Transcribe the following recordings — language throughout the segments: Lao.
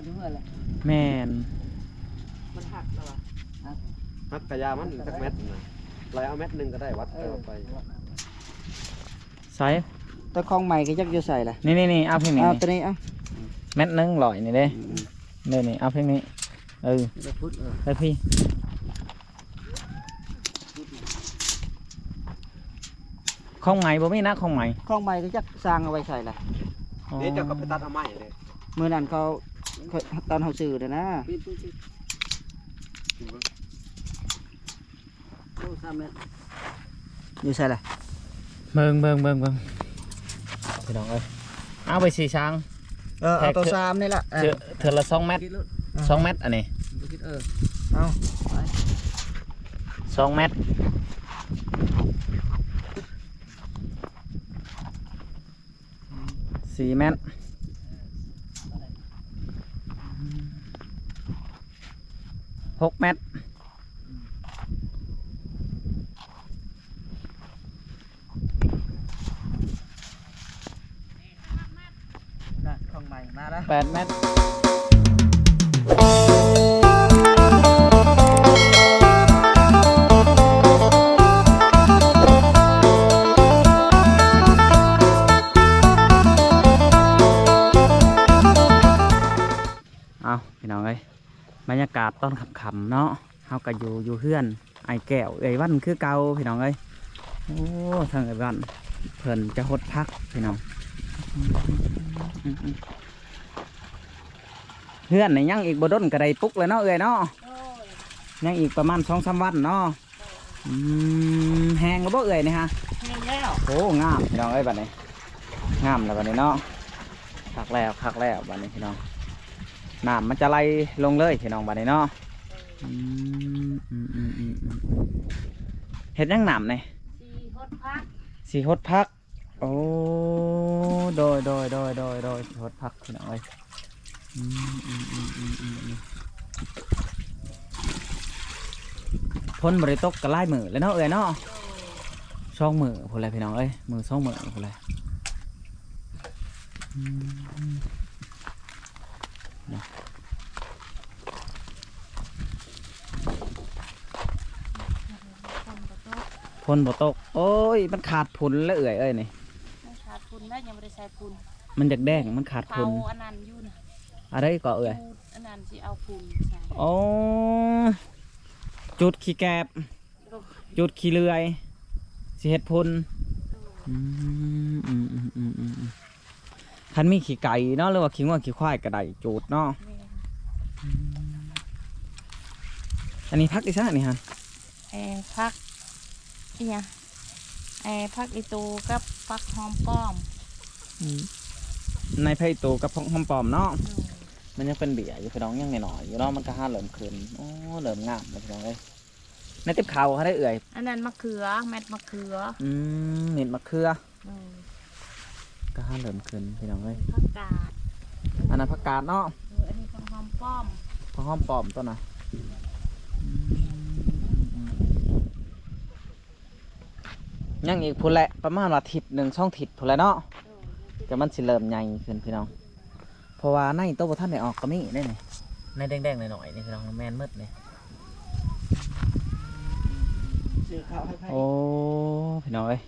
ຢູ່ເຮືອນແຫຼະ ແມ່ນ ມັນຫັກແລ້ວຫວາ? ຫັກກະຢ່າມັນຈັກແມັດນະ ໄລ່ເອົາແມັດໜຶ່ງກໍໄດ້ວັດ ເອີ ໄປ ໃສ ແຕ່ຂອງໃໝ່ກໍຈັກຢູ່ໃສລະ? ນີ້ໆໆ ເອົາພຽງນີ້ ເອົາ ນີ້ ຕົວນີ້ ເອົາ ແມັດໜຶ່ງຮ້ອຍນີ້ເດ້ ອືມ ນີ້ໆ ເອົາພຽງນີ້ ເອີ ໄດ້ພຸດ ເອີ ໄດ້ພີ້ ຂອງໃໝ່ບໍ່ມີນະ ຂອງໃໝ່ ຂອງໃໝ່ກໍຈັກຊ່າງເອົາໄວ້ໃສລະ ອໍ ເດ້ ເຈົ້າກໍໄປຕັດເອົາໃໝ່ເດ້ ມື້ນັ້ນເຂົາ ເຂົາ ຕອນເຮົາຊື້ນັ້ນນະ ໂອ້ ສາມແມັດ ຢູ່ໃສລະ? ເບິ່ງ ເບິ່ງ ເບິ່ງ ເບິ່ງ ພີ່ນ້ອງເອີຍ ເອົາໄປສີ່ຊ່າງ ເອີ ເອົາໂຕສາມນີ້ລະ ເອີ ເທື່ອລະສອງແມັດ ສອງແມັດອັນນີ້ ເອີ ເອົາ ໄປ ສອງແມັດ ສີ່ແມັດ ຫົກແມັດ ນະ ຂອງໃໝ່ມາແລ້ວ ແປດແມັດ. ເອົາ ພີ່ນ້ອງເອີຍ ບັນຍາກາດຕອນຄ່ຳໆເນາະ ເຮົາກໍຢູ່ ຢູ່ເຮືອນອ້າຍແກ້ວເອື້ອຍວັນຄືເກົ່າ ພີ່ນ້ອງເອີຍ. ໂອ້ ທາງເອື້ອຍວັນເພິ່ນຈະຫົດຜັກ ພີ່ນ້ອງ ເຮືອນນີ້ຍັງອີກບໍ່ດົນກໍໄດ້ປຸກແລ້ວເນາະເອື້ອຍເນາະ ໂດຍ ຍັງອີກປະມານສອງສາມວັນເນາະ. ອືມ ແຮງແລ້ວບໍ່ເອື້ອຍນີ້ຮະ? ແຮງແລ້ວ ໂອ້ ງາມພີ່ນ້ອງເອີຍ ບັດນີ້ ງາມແລ້ວບັດນີ້ເນາະ ຄັກແລ້ວ ຄັກແລ້ວບັດນີ້ພີ່ນ້ອງ ນ້ຳມັນຈະໄຫຼລົງເລີຍພີ່ນ້ອງບັດນີ້ເນາະ. ອືມ ເຮັດຫຍັງນ້ຳນີ້? ຊິຫົດຜັກ ຊິຫົດຜັກ. ໂອ້ ໂດຍ ໂດຍ ໂດຍ ໂດຍ ໂດຍ ຊິຫົດຜັກພີ່ນ້ອງເອີຍ. ອືມ ອືມ ອືມ ອືມ ອືມ ອືມ ຝົນບໍ່ໄດ້ຕົກກໍຫຼາຍມື້ແລ້ວເນາະເອື້ອຍເນາະ ສອງມື້ພຸ້ນແຫຼະພີ່ນ້ອງເອີຍ ມື້ສອງມື້ພຸ້ນແຫຼະ. ອືມ ເນາະ ຝົນບໍ່ຕົກ ຝົນບໍ່ຕົກ ໂອ້ຍ ມັນຂາດຝຸ່ນແລ້ວເອື້ອຍເອີຍນີ້ ມັນຂາດຝຸ່ນແລ້ວ ຍັງບໍ່ໄດ້ໃສ່ຝຸ່ນ ມັນຢາກແດງ ມັນຂາດຝຸ່ນ ເຜົາອັນນັ້ນຢູ່ນະ ອັນໃດກໍເອື້ອຍ? ຈູດອັນນັ້ນຊິເອົາຝຸ່ນໃສ່ ໂອ້ ຈູດຂີ້ແກບ ໂດຍ ຈູດຂີ້ເລື່ອຍ ຊິເຮັດຝຸ່ນ ໂດຍ ອືມ ອືມ ຄັນມີຂີ້ໄກ່ເນາະ ຫຼືວ່າຂີ້ງົວຂີ້ຄວາຍກໍໄດ້ຈູດເນາະ ແມ່ນ ອືມ ອັນນີ້ຜັກອີ່ຫຍັງນີ້ຮະ? ເອີ ຜັກອີ່ຫຍັງ ເອີ ຜັກອີ່ຕູກັບຜັກຫອມປ້ອມ ອືມ ໃນຜັກອີ່ຕູກັບຜັກຫອມປ້ອມເນາະ ໂດຍ ມັນຍັງເປັນເບ້ຍຢູ່ພີ່ນ້ອງ ຍັງນ້ອຍໆຢູ່ເນາະ ມັນກໍຫາເລີ່ມຂຶ້ນ ໂອ້ ເລີ່ມງາມແລ້ວພີ່ນ້ອງເອີຍ. ໃນຕິບເຂົ້າຫັ້ນເດ້ເອື້ອຍ ອັນນັ້ນມະເຂືອ ເມັດມະເຂືອ ອືມ ເມັດມະເຂືອ ໂດຍ ກໍຫາເລີ່ມຂຶ້ນພີ່ນ້ອງເອີຍ ຜັກກາດ ອັນນັ້ນຜັກກາດເນາະ ເອີ ອັນນີ້ຜັກຫອມປ້ອມ ຜັກຫອມປ້ອມຕົວນະ ອືມ ອືມ ອືມ ອືມ ຍັງອີກພຸ້ນແຫຼະ ປະມານວ່າທິດໜຶ່ງສອງທິດພຸ້ນແຫຼະເນາະ ໂດຍ ກໍມັນຊິເລີ່ມໃຫຍ່ຂຶ້ນພີ່ນ້ອງ. ເພາະວ່າໃນໂຕບໍ່ທັນໄດ້ອອກກໍມີເດ້ນີ້ ໃນແດງໆໜ້ອຍໆນີ້ພີ່ນ້ອງ ແມ່ນໝົດນີ້ ຊື້ເຂົ້າໃຫ້ໃຜ? ໂອ້ ພີ່ນ້ອງເອີຍ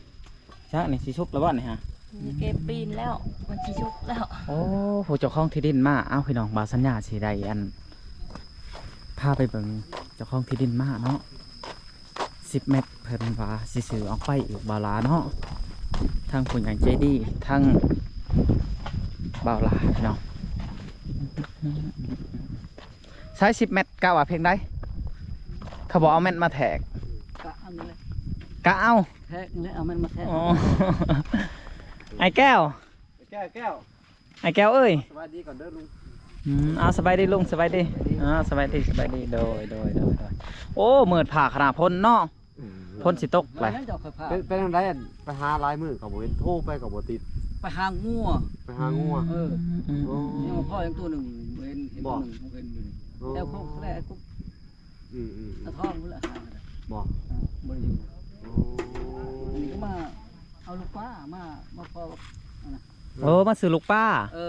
ຈັກນີ້ຊິສຸກແລ້ວບໍ່ນີ້ຮະ? ນີ້ເກັບປີນແລ້ວ ມັນຊິສຸກແລ້ວ ໂອ້ ຜູ້ເຈົ້າຂອງທີ່ດິນມາ ເອົ້າ ພີ່ນ້ອງ ບ່າວສັນຍາຊິໄດ້ອັນ ພາໄປເບິ່ງເຈົ້າຂອງທີ່ດິນມາເນາະ. ສິບແມັດ ເພິ່ນວ່າຊິຊື້ອອກໄປອີກ ບ່າວຫຼ້າເນາະ ທັງຜູ້ໃຫຍ່ໃຈດີ ທັງບ່າວຫຼ້າພີ່ນ້ອງ. ໃຊ້ສິບແມັດ ກະວ່າພຽງໃດ? ເຂົາບໍ່ເອົາແມັດມາແທກ ກະເອົານີ້ແຫຼະ ກະເອົາ ແທກນີ້ແຫຼະ ເອົາແມັດມາແທກ ອໍ ອ້າຍແກ້ວ ແກ້ວ ແກ້ວ ອ້າຍແກ້ວເອີຍ ສະບາຍດີກ່ອນເດີລຸງ ອືມ ເອົາ ສະບາຍດີລຸງ ສະບາຍດີ ສະບາຍດີ ເອົາ ສະບາຍດີ ສະບາຍດີ ໂດຍ ໂດຍ ໂດຍ ໂດຍ ໂອ້ ມືດຟ້າຂະໜາດ ຝົນເນາະ ຝົນຊິຕົກແຫຼະ ເປັນ ເປັນຈັ່ງໃດ ອັນ ໄປຫາຫຼາຍມື້ກໍບໍ່ເຫັນ ໂທໄປກໍບໍ່ຕິດ ໄປຫາງົວ ໄປຫາງົວ ເອີ ອືມ ອືມ ຍັງພໍຍັງຕົວໜຶ່ງ ເຫັນ ເຫັນຕົວໜຶ່ງ ເຫັນຢູ່ນີ້ ແຖວໂຄກແລະ ອືມ ອືມ ອືມ ຕາທອງພຸ້ນແຫຼະ ຫາ ບໍ່ ເອີ ບໍ່ໄດ້ຢູ່ ໂອ້ ອັນນີ້ກໍມາເອົາລູກປາ ມາ ມາພໍກັບ ອັນນັ້ນ ໂອ້ ມາຊື້ລູກປາ ເອີ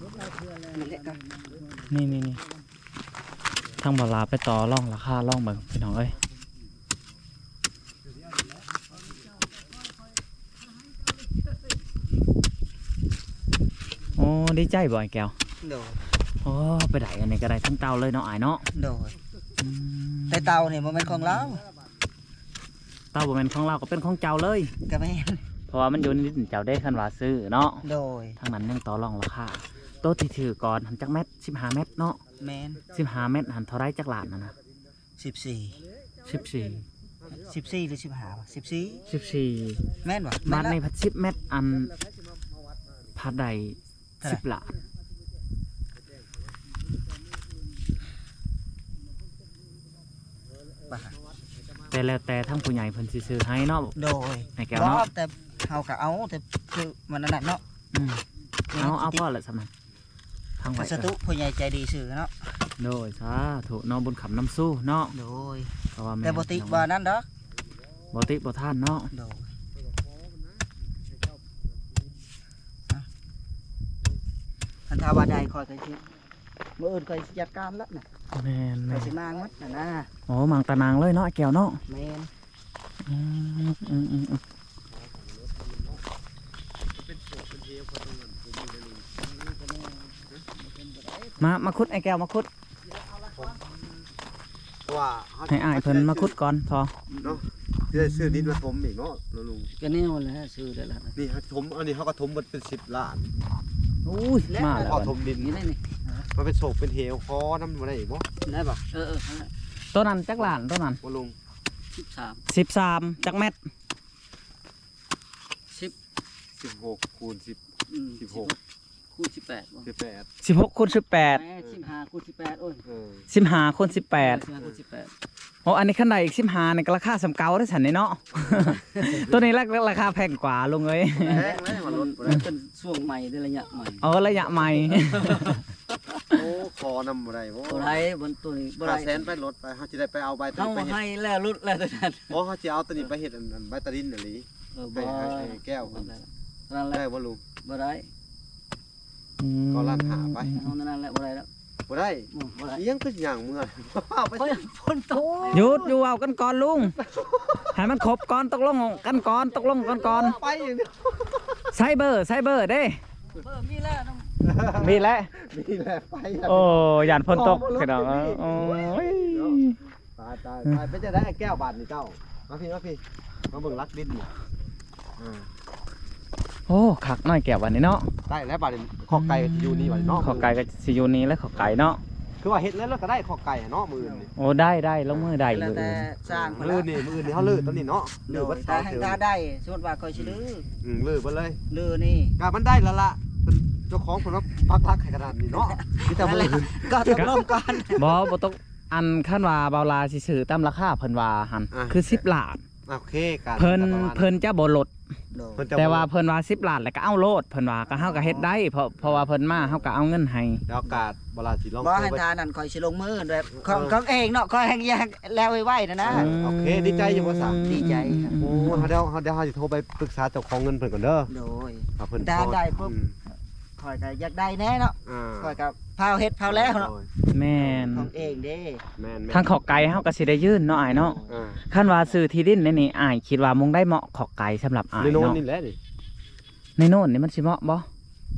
ນີ້ໆໆ ທາງບ່າວລາວໄປຕໍ່ລອງລາຄາລອງເບິ່ງພີ່ນ້ອງເອີຍ. ໂອ້ ດີໃຈບໍ່ອ້າຍແກ້ວ? ໂດຍ. ໂອ້ ໄປໄດ້ອັນນີ້ກໍໄດ້ທັງເຕົາເລີຍເນາະອ້າຍເນາະ? ໂດຍ. ອືມ ແຕ່ເຕົານີ້ບໍ່ແມ່ນຂອງລາວ. ເຕົາບໍ່ແມ່ນຂອງລາວກໍເປັນຂອງເຈົ້າເລີຍ? ກໍແມ່ນ. ເພາະວ່າມັນຢູ່ໃນດິນເຈົ້າເດ້ ຄັນວ່າຊື້ເນາະ? ໂດຍ. ທາງນັ້ນຍັງຕໍ່ລອງລາຄາ. ໂຕທີ່ຖືກກ່ອນຫັ້ນຈັກແມັດ? ສິບຫ້າແມັດເນາະ? ແມ່ນ. ສິບຫ້າແມັດຫັ້ນເທົ່າໃດ ຈັກລ້ານຫັ້ນນະ? ສິບສີ່ ສິບສີ່ ສິບສີ່ ຫຼື ສິບຫ້າ ສິບສີ່ ສິບສີ່ ແມ່ນບໍ່? ບາດນີ້ພັດສິບແມັດ ອັນ ພັດໄດ້ສິບລ້ານ. ແຕ່ແລ້ວແຕ່ທາງຜູ້ໃຫຍ່ເພິ່ນຊິຊື້ໃຫ້ເນາະ. ໂດຍ. ໃຫ້ແກ້ວເນາະ. ບໍ່ ແຕ່ເຮົາກໍເອົາ ແຕ່ຄືມັນອັນນັ້ນເນາະ. ອືມ ເອົາ ເອົາພໍລະສ່ຳນັ້ນ. ທາງໄຫວ ສາທຸ ຜູ້ໃຫຍ່ໃຈດີຊື່ເນາະ. ໂດຍ ສາທຸເນາະ ບຸນຄຳນຳສູ່ເນາະ. ໂດຍ. ເພາະວ່າແມ່ນ ແຕ່ບໍ່ຕິບໍ່ນັ້ນດອກ ບໍ່ຕິບໍ່ທ່ານເນາະ. ໂດຍ. ຄັນຖ້າວ່າໄດ້ຂ້ອຍກໍຊິ ມື້ອື່ນຂ້ອຍຊິຈັດການລະນະ. ແມ່ນໆ ຂ້ອຍຊິມາໝົດນະນະ. ໂອ້ ມາງຕານາງເລີຍເນາະ ແກ້ວເນາະ. ແມ່ນ. ອືມ ອືມ ອືມ ອືມ ມາ ມາຂຸດ ອ້າຍແກ້ວ ມາຂຸດ. ເພາະວ່າໃຫ້ອ້າຍເພິ່ນມາຂຸດກ່ອນພໍເນາະ. ຊິໄດ້ຊື້ດິນມາຖົມອີກເນາະລຸງ. ກໍແນວນັ້ນແຫຼະ ຊື້ໄດ້ລະ. ນີ້ເຮົາຖົມ ອັນນີ້ເຮົາກໍຖົມເບິດເປັນສິບລ້ານ. ໂອ້ຍ ມາແລ້ວ ພໍຖົມດິນນີ້ໄດ້ນີ້ ມາເປັນໂສກເປັນເຫວ ຂໍນຳບໍ່ໄດ້ອີກບໍ່? ໄດ້ບໍ່? ເອີໆ ໂຕນັ້ນຈັກລ້ານ ໂຕນັ້ນ? ບໍ່ລຸງ ສິບສາມ ສິບສາມ ຈັກແມັດ? ສິບ ສິບຫົກຄູນສິບ ອືມ ສິບຫົກ ຄູນສິບແປດບໍ່? ສິບແປດ ສິບຫົກຄູນສິບແປດ ເອີ ສິບຫ້າຄູນສິບແປດ ໂອ້ຍ ເອີ ສິບຫ້າຄູນສິບແປດ ເອີ ສິບຫ້າຄູນສິບແປດ. ໂອ້ ອັນນີ້ຄັນໄດ້ອີກສິບຫ້ານີ້ກໍລາຄາສ່ຳເກົ່າເດ້ຊັ້ນນີ້ເນາະ. ໂຕນີ້ລາ ລາຄາແພງກວ່າລຸງເອີຍ. ແພງເລີຍວ່າລົດ ມັນເປັນຊ່ວງໃໝ່ເດ້ ໄລຍະໃໝ່. ອໍ ໄລຍະໃໝ່. ໂອ້ ຂໍນຳບໍ່ໄດ້ບໍ່? ບໍ່ໄດ້ ມັນໂຕນີ້ບໍ່ໄດ້. ຫ້າແສນໄປລົດໄປ ເຮົາຊິໄດ້ໄປເອົາໃບຕາລິນ ເຮົາ ໄປເຮັດ ໃຫ້ແລ້ວລົດແລ້ວໂຕນັ້ນ. ບໍ່ ເຮົາຊິເອົາໂຕນີ້ໄປເຮັດອັນ ອັນໃບຕາລິນອີ່ຫຼີ. ເອີ ໄປ ບໍ່ ໃຫ້ ໃຫ້ແກ້ວເພິ່ນ ນັ້ນແຫຼະ ໄດ້ບໍ່ລຸງ? ບໍ່ໄດ້. ອືມ ກໍລ້ານຫ້າໄປ ເອົານັ້ນແຫຼະ ບໍ່ໄດ້ແລ້ວ ບໍ່ໄດ້. ອືມ ບໍ່ໄດ້ ອີ່ຫຍັງຄືຊິຍ່າງເມືອ ໄປ ຝົນຕົກ. ຢຸດຢູ່ ເວົ້າກັນກ່ອນລຸງ ໃຫ້ມັນຄົບກ່ອນ ຕົກລົງກັນກ່ອນ ຕົກລົງກັນກ່ອນ. ໄປຢ່າງດຽວ ໃຊ້ເບີ ໃຊ້ເບີເດ້ ເບີມີແລ້ວ ມີແລ້ວ ມີແລ້ວ ໄປ. ໂອ້ ຢ້ານຝົນຕົກພີ່ນ້ອງ. ໂອ້ຍ ຕາຍ ຕາຍ ຕາຍ. ເປັນຈັ່ງໃດອ້າຍແກ້ວບາດນີ້ເຈົ້າ? ມາພີ້ ມາພີ້ ມາເບິ່ງຫຼັກດິນນີ້. ອ່າ ໂອ້ ຄັກນ້ອຍແກ້ວບາດນີ້ເນາະ. ໄດ້ແລ້ວບາດນີ້ ຄອກໄກ່ກໍຊິຢູ່ນີ້ບາດນີ້ເນາະ. ຄອກໄກ່ກໍຊິຢູ່ນີ້ແຫຼະ ຄອກໄກ່ເນາະ. ຄືວ່າເຮັດເລີຍ ແລ້ວກໍໄດ້ຄອກໄກ່ເນາະ ມື້ອື່ນນີ້. ໂອ້ ໄດ້ ໄດ້ ລົງມືໄດ້. ແລ້ວແຕ່ຊ່າງເພິ່ນ ມື້ອື່ນນີ້ ມື້ອື່ນນີ້ເຮົາເລີກຕອນນີ້ເນາະ. ໂດຍ ເລີກບັດ ຖ້າ ຖ້າໄດ້ ສົມມຸດວ່າຂ້ອຍຊິ ອືມ ເລີກ ອືມ ເລີກເບິດເລີຍ ເລີກນີ້ ກໍມັນໄດ້ແລ້ວລະ. ເພິ່ນ ເຈົ້າຂອງເພິ່ນມາປັກຫຼັກໃຫ້ຂະໜາດນີ້ເນາະ. ມີແຕ່ມື້ອື່ນ ກໍຕົກລົງກ່ອນ. ບໍ່ ບໍ່ຕົກ ອັນ ຄັນວ່າບ່າວລາຊິຊື້ຕາມລາຄາເພິ່ນວ່າຫັ້ນ ອ່າ ຄືສິບລ້ານ. ໂອເຄ ກໍ ເພິ່ນ ກໍປະມານ ເພິ່ນຈະບໍ່ລົດ. ໂດຍ ເພິ່ນຈະ ແຕ່ວ່າເພິ່ນວ່າສິບລ້ານ ແລ້ວກໍເອົາໂລດ ເພິ່ນວ່າ. ກໍເຮົາກໍເຮັດໄດ້ ເພາະ ເພາະວ່າເພິ່ນມາ ເຮົາກໍເອົາເງິນໃຫ້. ແລ້ວກໍບ່າວລາຊິລອງ ບໍ່ ໂທໄປ ໃຫ້ທ່ານນັ້ນ ຂ້ອຍຊິລົງມືແບບຂອງ ເອີ ຂອງເອງເນາະ ຂ້ອຍແຮ່ງຢາກແລ້ວໄວໆນະນະ. ເອີ ໂອເຄ ດີໃຈຢູ່ບໍ່ຊະ? ອືມ ດີໃຈ. ໂອ້ ເຮົາ ດຽວເຮົາ ດຽວເຮົາຊິໂທໄປປຶກສາເຈົ້າຂອງເງິນເພິ່ນກ່ອນເດີ. ໂດຍ ຖ້າເພິ່ນ ຖ້າໄດ້ປຸບ ອືມ ຂ້ອຍກໍຢາກໄດ້ແດ່ເນາະ. ອ່າ ຂ້ອຍກໍພາວເຮັດພາວແລ້ວເນາະ. ໂດຍ ແມ່ນ ຂອງເອງເດ້. ແມ່ນໆ ທາງຄອກໄກ່ເຮົາກໍຊິໄດ້ຍື່ນເນາະອ້າຍເນາະ. ອ່າ ຄັນວ່າຊື້ທີ່ດິນໃນນີ້ ອ້າຍຄິດວ່າໝ່ອງໃດເໝາະຄອກໄກ່ສຳລັບອ້າຍເນາະ? ໃນໂນນນີ້ແຫຼະນີ້ ໃນໂນນນີ້ມັນຊິເໝາະບໍ່?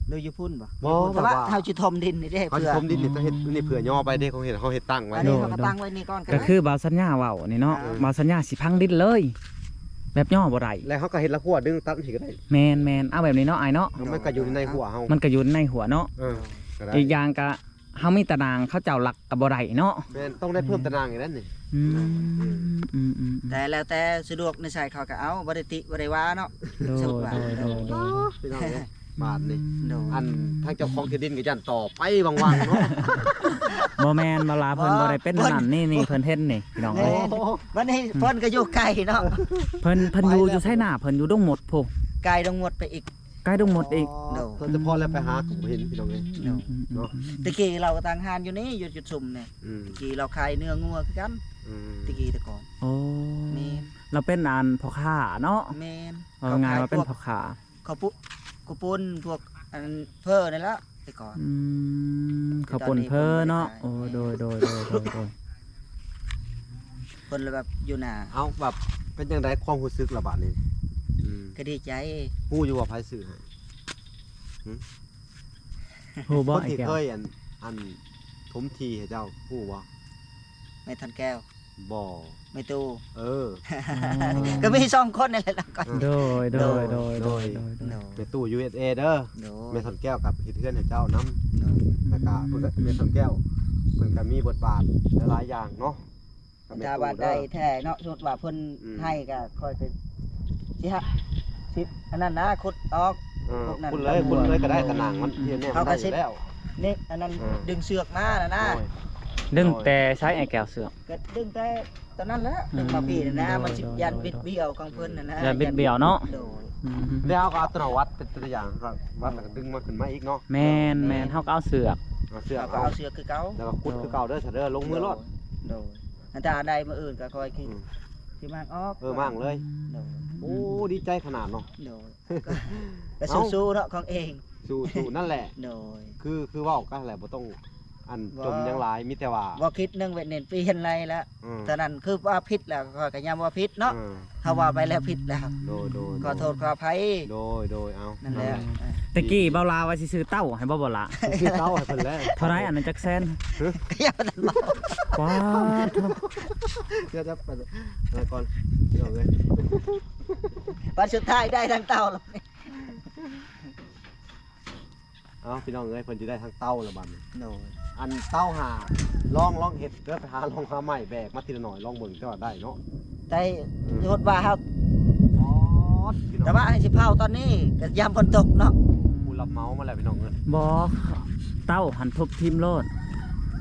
ຫຼືຢູ່ພຸ້ນບໍ່? ບໍ່ ແບບວ່າ ແຕ່ວ່ຕ່າເຮົາຊິຖົມດິນນີ້ເດ້ ເຮົາຊິຖົມດິນນີ້ ເພື່ອເຮັດນີ້ ເພື່ອຍໍໄປເດ້ ເຮົາເຮັດ ເຮົາເຮັດຕັ້ງໄວ້. ອັນນີ້ເຮົາກໍຕັ້ງໄວ້ນີ້ກ່ອນກໍ ກໍຄືບ່າວສັນຍາເວົ້ານີ້ເນາະ. ອ່າ ບ່າວສັນຍາຊິພັງດິນເລີຍ ແບບຍໍບໍ່ໄດ້ ແລ້ວເຮົາກໍເຮັດລະຂົວດຶງຕັດມັນພີ້ກໍໄດ້. ແມ່ນໆ ເອົາແບບນີ້ເນາະອ້າຍເນາະ. ມັນກໍຢູ່ໃນຫົວເຮົາ ມັນກໍຢູ່ໃນຫົວເນາະ. ເອີ ກໍໄດ້ ອີກຢ່າງກໍ ເຮົາມີຕາໜ່າງ ເຂົາເຈົ້າລັກກໍບໍ່ໄດ້ເນາະ. ແມ່ນ ຕ້ອງໄດ້ເພີ່ມຕາໜ່າງອີກແລ້ວນີ້. ອືມ ອືມໆໆ ແຕ່ແລ້ວແຕ່ສະດວກນິໄສເຂົາກໍເອົາ ບໍ່ໄດ້ຕິບໍ່ໄດ້ວ່າເນາະ. ໂດຍ ສົມມຸດວ່າ ໂດຍ ໂດຍ ໂດຍ ພີ່ນ້ອງເອີຍ ບາດນີ້ ໂດຍ ອັນທາງເຈົ້າຂອງທີ່ດິນກໍຢ້ານຕໍ່ໄປຫວ່າງໆເນາະ. ບໍ່ແມ່ນ ບ່າວລາເພິ່ນບໍ່ໄດ້ເປັນອັນນັ້ນ ນີ້ ນີ້ເພິ່ນເຫັນນີ້ ພີ່ນ້ອງເອີຍ. ບັດນີ້ເພິ່ນກໍຢູ່ໄກເນາະ ເພິ່ນ ເພິ່ນຢູ່ ຢູ່ໄຊນາ ເພິ່ນຢູ່ດົງໝົດພຸ້ນ ໄກດົງໝົດໄປອີກ. ໃກ້ດົງໝົດອີກ. ອໍ ໂດຍ ເພິ່ນຈະພໍແລ້ວໄປຫາກໍບໍ່ເຫັນພີ່ນ້ອງເອີຍ. ອືມໆໆ ເນາະ ແຕ່ກີ້ລາວກໍຕັ້ງຮ້ານຢູ່ນີ້ ຢູ່ຈຸດຊຸມນີ້. ອືມ ແຕ່ກີ້ລາວຂາຍເນື້ອງົວຄືກັນ. ອືມ ແຕ່ກີ້ແຕ່ກ່ອນ. ໂອ້ ແມ່ນ ລາວເປັນອັນພໍ່ຄ້າເນາະ. ແມ່ນ ເວົ້າງ່າຍວ່າເປັນພໍ່ຄ້າ ເຂົາຂາຍພວກ ເຂົ້າປຸ ເຂົ້າປຸ້ນ ພວກອັນເຝີນັ້ນລະ ແຕ່ ກ່ອນ ອືມ ເຂົ້າປຸ້ນເພີເນາະ ແຕ່ຕອນນີ້ເພິ່ນບໍ່ໄດ້ຂາຍ ໂອ້ ໂດຍ ໂດຍ ໂດຍ ໂດຍ ເພິ່ນລະແບບຢູ່ໜ້າ ເອົາ ແບບເປັນຈັ່ງໃດຄວາມຮູ້ສຶກລະບາດນີ້? ອືມ ກໍດີໃຈ ຮູ້ຢູ່ວ່າໃຜຊື້ໃຫ້? ຫຶ? ຮູ້ບໍ່ ຄົນທີ່ ໄອ້ແກ້ວ ເຄີຍ ອັນ ອັນ ຖົມທີ່ໃຫ້ເຈົ້າ ຮູ້ບໍ່? ແມ່ທ່ອນແກ້ວ ບໍ່ ແມ່ຕູ້ ເອີ ອໍ ກໍມີສອງຄົນນັ້ນແຫຼະ ແລ້ວກໍ ໂດຍ ໂດຍ ໂດຍ ໂດຍ ໂດຍ ໂດຍ ໂດຍ ໂດຍ ແມ່ຕູ້ ຢູເອສເອ ເດີ ໂດຍ ແມ່ທ່ອນແກ້ວກັບເຮັດເຮືອນໃຫ້ເຈົ້ານຳ ໂດຍ ແລ້ວກໍເພິ່ນກໍ ແມ່ທ່ອນແກ້ວ ເພິ່ນກໍມີບົດບາດຫຼາຍໆຢ່າງເນາະ ຖ້າວ່າໄດ້ແທ້ເນາະ ສົມມຸດວ່າເພິ່ນ ອືມ ໃຫ້ກໍຂ້ອຍກໍຊິຫາ ຊິອັນນັ້ນນະ ຂຸດອອກ ເອີ ຂຸດນັ້ນ ຂຸດເລີຍ ຂຸດເລີຍກໍໄດ້ ຕະໜ່າງມັນ ອືມ ທີ່ແນ່ ເຮົາກໍຊິ ມັນໄດ້ຢູ່ແລ້ວ ນີ້ ອັນນັ້ນ ເອີ ດຶງເຊືອກມານະນະ ໂດຍ ດຶງແຕ່ໃສ ໂດຍ ໄອ້ແກ້ວເຊືອກ? ກໍດຶງແຕ່ຕອນນັ້ນແຫຼະ ອືມ ດຶງມາພີ້ນະນະ ໂດຍ ມັນຊິ ໂດຍ ຢ້ານ ໂດຍ ບິດ ໂດຍ ບ້ຽວຂອງເພິ່ນນະນະ ຢ້ານບິດບ້ຽວເນາະ ໂດຍ ອືມ ແລ້ວເຮົາກໍເອົາຕົວວັດເປັນຕົວຢ່າງ ວັດແລ້ວກໍດຶງມາຂຶ້ນມາອີກເນາະ ແມ່ນ ໂດຍ ແມ່ນ ເຮົາກໍເອົາເຊືອກ ເອົາເຊືອກ ເຮົາກໍເອົາເຊືອກຄືເກົ່າ ແລ້ວກໍຂຸດຄືເກົ່າເດີ ໂດຍ ຊະເດີ ລົງມືໂລດ ໂດຍ ໂດຍ ອັນຖ້າໄດ້ມື້ອື່ນກໍຄ່ອຍ ອືມ ຊິມາອອກ ເອີ ມາເລີຍ ໂດຍ ໂອ້ ດີໃຈຂະໜາດເນາະ ໂດຍ ກໍ ກໍ ເອົ້າ ສູ້ໆເນາະຂອງເອງ ສູ້ໆນັ້ນແຫຼະ ໂດຍ ຄື ຄືເວົ້າກັນແຫຼະ ບໍ່ຕ້ອງ ອັນ ບໍ່ ຈົ່ມຫຍັງຫຼາຍ ມີແຕ່ວ່າ ບໍ່ຄິດໜຶ່ງເວດເນັ້ນ ປ່ຽນໄລລະ ອືມ ຕອນນັ້ນຄືວ່າຜິດແລ້ວ ຂ້ອຍກໍຍອມວ່າຜິດເນາະ ອືມ ເຮົາເວົ້າໄປແລ້ວຜິດແລ້ວ ໂດຍ ໂດຍ ຂໍໂທດ ໂດຍ ຂໍອະໄພ ໂດຍ ໂດຍ ເອົາ ນັ້ນແຫຼະ ນັ້ນແຫຼະ ເອີ ແຕ່ກີ້ເບົາຫຼ້າວ່າຊິຊື້ເຕົ້າໃຫ້ບໍ່ ເບົາຫຼ້າ ຊື້ເຕົ້າໃຫ້ເພິ່ນແລ້ວ ເທົ່າໃດອັນນັ້ນ ຈັກແສນ? ຫຶ? ຍັງບໍ່ທັນເວົ້າ ປາດໂທ້ ດຽວ ດຽວ ໄປ ໄປກ່ອນ ພີ່ນ້ອງເອີຍ ບັດສຸດທ້າຍໄດ້ທັງເຕົ້າແລ້ວ ເອົາ ພີ່ນ້ອງເອີຍ ເພິ່ນຊິໄດ້ທັງເຕົ້າແລ້ວບັດນີ້ ໂດຍ ອັນເຕົ້າຫາ ລອງ ລອງເຮັດເດີ ໄປຫາ ລອງຫາໄມ້ແບກມາທີລະໜ້ອຍ ລອງເບິ່ງ ແຕ່ວ່າໄດ້ເນາະ ໄດ້ ອືມ ສົມມຸດວ່າເຮົາ ປອດ ພີ່ນ້ອງ ແຕ່ວ່າໃຫ້ຊິເຜົາຕອນນີ້ກໍຍາມຝົນຕົກເນາະ ຜູ້ຮັບເໝົາມາແລ້ວ ພີ່ນ້ອງເອີຍ ບໍ່ ເຕົ້າຫັ້ນທຸບຖິ້ມໂລດ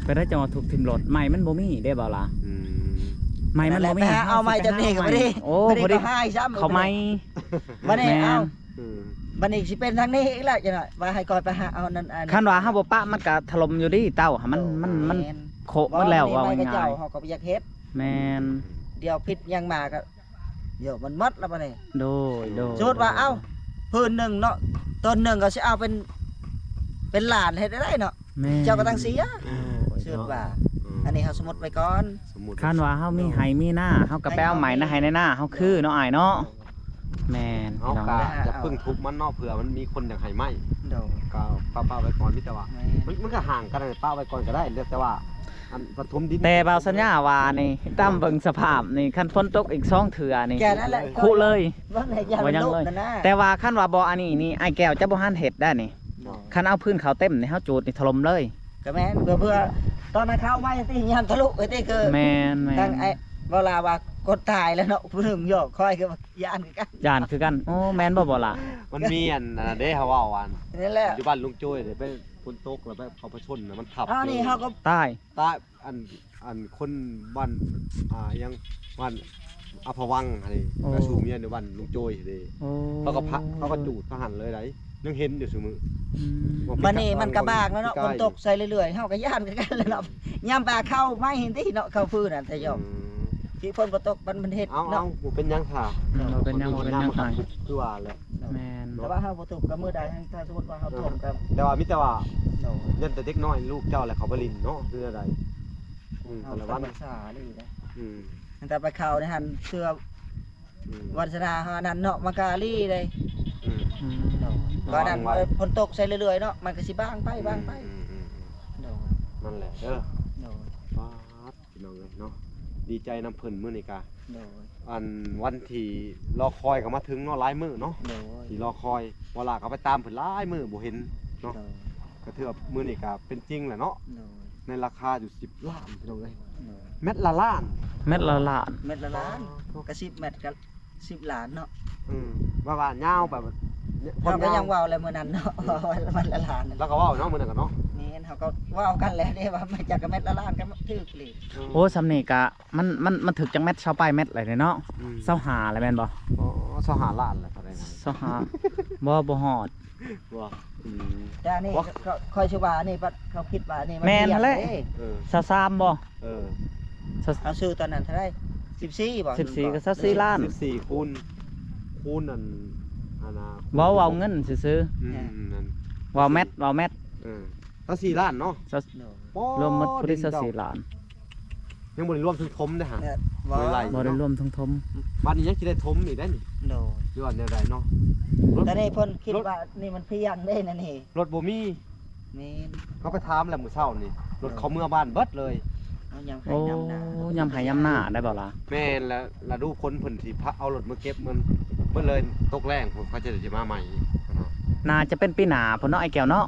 ໄປໄດ້ ຈັ່ງວ່າທຸບຖິ້ມໂລດ ໄມ້ມັນບໍ່ມີເດ້ ເບົາຫຼ້າ ອືມ ໄມ້ມັນບໍ່ມີ ໄປຫາເອົາໄມ້ຈາກນີ້ກໍບໍ່ໄດ້ ໂອ້ ພໍດີ ເຂົາໃໝ່ ບັດນີ້ ແມ່ນ ເອົາ ອືມ ບັດນີ້ຊິເປັນທາງນີ້ອີກແລ້ວ ຈັກໜ້ອຍວ່າໃຫ້ຂ້ອຍໄປຫາເອົານັ້ນ ອັນ ຄັນວ່າເຮົາບໍ່ປະ ມັນກະຖະຫຼົ່ມຢູ່ເດ ເຕົ້າຫັ້ນ ມັນ ໂດຍ ມັນ ມັນ ແມ່ນ ໂຄະໝົດແລ້ວ ເວົ້າງ່າຍໆ ໄມ້ເຂົາເຈົ້າ ເຮົາກໍບໍ່ຢາກເຮັດ ແມ່ນ ດຽວຜິດຫຍັງມາກໍ ໂຍ ມັນໝົດແລ້ວບັດນີ້ ໂດຍ ໂດຍ ສົມມຸດວ່າ ໂດຍ ເອົ້າ ພື້ນໜຶ່ງເນາະ ຕົ້ນໜຶ່ງກໍຊິເອົາເປັນ ເປັນລ້ານ ເຮັດໄດ້ເນາະ ແມ່ນ ເຈົ້າກໍຕ້ອງເສຍ ໂດຍ ສົມມຸດວ່າ ເນາະ ອືມ ອັນນີ້ເຮົາສົມມຸດໄວ້ກ່ອນ ສົມມຸດ ຄັນວ່າເຮົາມີໄຮ່ມີນາ ເຮົາກໍໄປເອົາໄມ້ນາໄຮ່ໃນນາເຮົາຄືເນາະ ອ້າຍເນາະ ແມ່ນ ເຮົາກໍ ພີ່ນ້ອງ ຢ່າເພິ່ງທຸບມັນເນາະ ເພື່ອມັນມີຄົນຢາກໃຫ້ໄມ້ ໂດຍ ກໍປະ ປະໄວ້ກ່ອນ ມີແຕ່ວ່າ ແມ່ນ ມັນ ມັນກໍຫ່າງກັນ ປະໄວ້ກ່ອນກໍໄດ້ ແຕ່ວ່າ ອັນປະຖົມດິນ ແຕ່ບ່າວສັນຍາວ່ານີ້ ຕາມເບິ່ງສະພາບນີ້ ຄັນຝົນຕົກອີກສອງເທື່ອນີ້ ແກ່ນັ້ນແຫຼະ ຄຸເລີຍ ບໍ່ຍັງເລີຍ ແຕ່ວ່າຄັນວ່າບໍ່ອັນນີ້ນີ້ ອ້າຍແກ້ວຈະບໍ່ທັນເຮັດໄດ້ນີ້ ໂດຍ ຄັນເອົາພື້ນເຂົ້າເຕັມນີ້ ເຮົາຈູດນີ້ຖະຫຼົ່ມເລີຍ ກໍແມ່ນ ເພື່ອ ເພື່ອຕອນນັ້ນເຂົ້າໄວ້ຕິ ຍາມທະລຸໄວ້ຕິ ຄື ແມ່ນໆ ທາງອ້າຍເວົ້າລາວວ່າ ຄົນຕາຍແລ້ວເນາະ ຜູ້ໜຶ່ງ ໂຍ ຂ້ອຍກໍຢ້ານຄືກັນ ຢ້ານຄືກັນ ໂອ້ ແມ່ນບໍ່ ບໍ່ລະ ມັນມີອັນ ອັນນັ້ນເດ້ ເຮົາເວົ້າອັນ ນັ້ນແຫຼະ ຢູ່ບ້ານລຸງໂຈ້ຍເດ້ ໄປຝົນຕົກແລ້ວໄປເຂົ້າປະຊົນນະ ມັນທັບ ອັນນີ້ເຮົາກໍຕາຍ ຕາຍ ອັນ ອັນຄົນບ້ານ ອ່າ ຫຍັງ ບ້ານອັມພະວັງຫັ້ນເດ້ ໂອ້ ກະຊູເມຍໃນບ້ານລຸງໂຈຍຫັ້ນເດ້ ໂອ້ ເຂົາກໍພະ ເຂົາກໍຈູດເຂົາຫັ້ນເລີຍໃດ໋ ຍັງເຫັນຢູ່ຊຸມື້ ອືມ ບັດນີ້ມັນກະບາກແລ້ວເນາະ ຝົນຕົກໃສ່ເລື້ອຍໆ ເຮົາກໍຢ້ານຄືກັນແຫຼະເນາະ ຍາມປາເຂົ້າໄມ້ຫັ້ນຕິເນາະ ເຂົ້າຟືນຫັ້ນ ທະຍອກ ອືມ ທີ່ຝົນບໍ່ຕົກ ມັນ ມັນເຮັດເນາະ ເອົາ ບໍ່ເປັນຫຍັງ ຖ້າ ອືມ ບໍ່ເປັນຫຍັງ ບໍ່ເປັນຫຍັງ ຄືວ່າແຫຼະ ແມ່ນ ແຕ່ວ່າເຮົາບໍ່ທຸບກັບມື້ໃດ ຖ້າສົມມຸດວ່າເຮົາ ເອີ ຖ້ວມກັບ ແຕ່ວ່າມີແຕ່ວ່າ ໂດຍ ຢ້ານແຕ່ເດັກນ້ອຍລູກເຈົ້າແຫຼະເຂົາໄປຫຼິ້ນເນາະ ຄືແນວໃດ ອືມ ເຮົາ ແຕ່ລະວັນ ສາລີເດ້ ອືມ ແຕ່ໄປເຂົ້າໃນຫັ້ນເທື່ອ ອືມ ວັດສະໜາເຮົາອັນນັ້ນເນາະ ມັນກະລີເດ້ ອືມ ອືມ ໂດຍ ກໍນັ້ນ ລະວັງໄວ້ ເອີ ຝົນຕົກໃສ່ເລື້ອຍໆເນາະ ມັນກໍຊິບາງໄປ ອືມ ບາງໄປ ອືມ ອືມ ອືມ ໂດຍ ນັ້ນແຫຼະເດີ ໂດຍ ປາດ ພີ່ນ້ອງເອີຍເນາະ ດີໃຈນຳເພິ່ນມື້ນີ້ກະ ໂດຍ ອັນວັນທີ່ລໍຄອຍກໍມາເຖິງເນາະ ຫຼາຍມື້ເນາະ ໂດຍ ທີ່ລໍຄອຍ ເວລາກໍໄປຕາມເພິ່ນຫຼາຍມື້ບໍ່ເຫັນເນາະ ໂດຍ ກໍຖືວ່າມື້ນີ້ກໍເປັນຈິງແຫຼະເນາະ ໂດຍ ໃນລາຄາຢູ່ສິບລ້ານ ພີ່ນ້ອງເອີຍ ໂດຍ ແມັດລະລ້ານ ແມັດລະລ້ານ ແມັດລະລ້ານ ກໍສິບແມັດກໍ ສິບລ້ານເນາະ ອືມ ວ່າ ວ່າຍາວແບບ ເຮົາກໍຍັງເວົ້າແຫຼະມື້ນັ້ນເນາະ ອືມ ວ່າແມັດລະລ້ານ ລາວກໍເວົ້າເນາະ ມື້ນັ້ນກໍເນາະ ແມ່ນ ເຮົາກໍເວົ້າກັນແຫຼະເດ້ ວ່າມາຈາກກະແມັດລະລ້ານກໍຖືກເລີຍ ອືມ ໂອ້ ສ່ຳນີ້ກະ ມັນ ມັນ ມັນຖືກຈັກແມັດ ຊາວປາຍແມັດແລ້ວເດເນາະ ອືມ ຊາວຫ້າແລ້ວແມ່ນບໍ່ ອໍ ຊາວຫ້າລ້ານແລ້ວ ເທົ່າໃດນະ ຊາວຫ້າ ບໍ່ ບໍ່ຮອດ ບໍ່ ອືມ ແຕ່ອັນນີ້ ຂ້ອຍຊິວ່າອັນນີ້ ເຂົາຄິດວ່າອັນນີ້ມັນ ແມ່ນຫັ້ນແຫຼະ ເອີ ຊາວສາມບໍ່ ເອີ ເຮົາຊື້ຕອນນັ້ນເທົ່າໃດ ສິບສີ່ບໍ່ ສິບສີ່ກໍຊາວສີ່ລ້ານ ສິບສີ່ຄູນ ຄູນອັນ ອັນນ່າ ເວົ້າ ເວົ້າເງິນຊື່ໆ ອືມ ແມ່ນ ເວົ້າແມັດ ເວົ້າແມັດ ເອີ ຊາວສີ່ລ້ານເນາະ ຊາວ ໂດຍ ປ້າ ລວມໝົດພໍດີ ດິນເຈົ້າ ຊາວສີ່ລ້ານ ຍັງບໍ່ໄດ້ລວມເຖິງຖົມເດ້ຫາ ແມ່ນ ບໍ່ໄດ້ ບໍ່ໄດ້ລວມເຖິງຖົມ ບາດນີ້ຍັງຊິໄດ້ຖົມອີກໄດ໋ນີ້ ໂດຍ ຫຼືວ່າແນວໃດເນາະ ລົດ ຕອນນີ້ເພິ່ນຄິດ ລົດ ວ່ານີ້ມັນພຽງເດ້ນະນີ້ ລົດບໍ່ມີ ແມ່ນ ເຮົາໄປຖາມແລ້ວມື້ເຊົ້ານີ້ ລົດ ໂດຍ ເຂົາເມືອບ້ານເບິດເລີຍ ເອົາຍາມໄຮ່ ໂອ້ ຍາມນາ ຍາມໄຮ່ຍາມນາໄດ້ບໍ່ລະ ແມ່ນແລ້ວ ລະດູຝົນເພິ່ນຊິພາເອົາລົດມາເກັບມັນເບິດເລີຍ ຕົກແລ້ງພຸ້ນເຂົາຈະໄດ້ຊິມາໃໝ່ ໜ້າຈະເປັນປີໜ້າພຸ້ນເນາະ ອ້າຍແກ້ວເນາະ